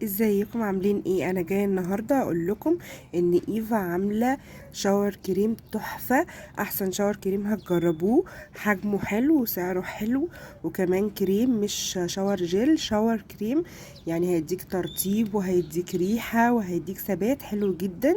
ازيكم عاملين ايه؟ انا جاية النهارده اقول لكم ان ايفا عامله shower cream تحفه، احسن shower cream هتجربوه. حجمه حلو وسعره حلو، وكمان كريم مش shower gel، shower cream، يعني هيديك ترطيب وهيديك ريحه وهيديك ثبات حلو جدا.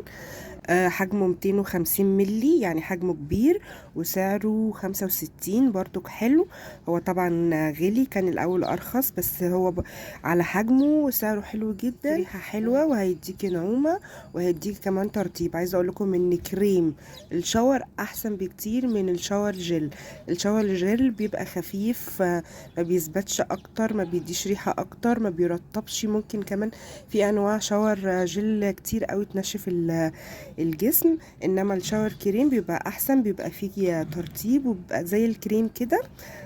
حجمه 250 ملي، يعني حجمه كبير، وسعره 65 برضو حلو. هو طبعا غالي، كان الاول ارخص، بس هو على حجمه سعره حلو جدا، ريحه حلوة وهيديكي نعومة وهيديكي كمان ترطيب. عايزه اقول لكم ان كريم ال shower احسن بكتير من ال shower gel. ال shower gel بيبقى خفيف، ما بيثبتش اكتر، ما بيديش ريحه اكتر، ما بيرطبش. ممكن كمان في انواع shower gel كتير قوي تنشف الجسم، انما ال shower cream بيبقى احسن، بيبقى فيه ترطيب وبيبقى زي الكريم كده.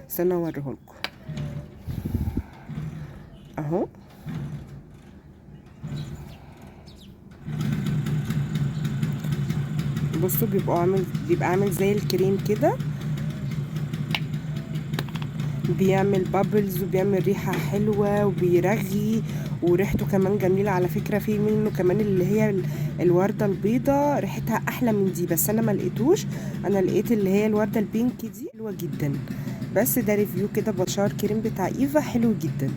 استنوا اوريهولكم اهو. بصوا بيبقى عامل زي الكريم كده، بيعمل bubbles وبيعمل ريحة حلوة وبيرغي، وريحته كمان جميلة على فكرة. في منه كمان اللي هي الوردة البيضة، ريحتها أحلى من دي، بس أنا ما لقيتوش، أنا لقيت اللي هي الوردة ال pink دي حلوة جدا. بس ده review كده ب shower cream بتاع إيفا، حلو جدا.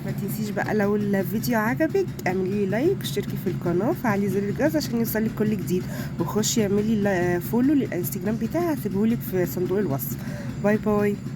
ما تنسيش بقى لو الفيديو عجبك اعملي لي like، اشتركي في القناة، فعلي زر الجرس عشان يوصلك كل جديد، وخشي اعملي follow للانستجرام بتاعي، هسيبهولك في صندوق الوصف. bye bye.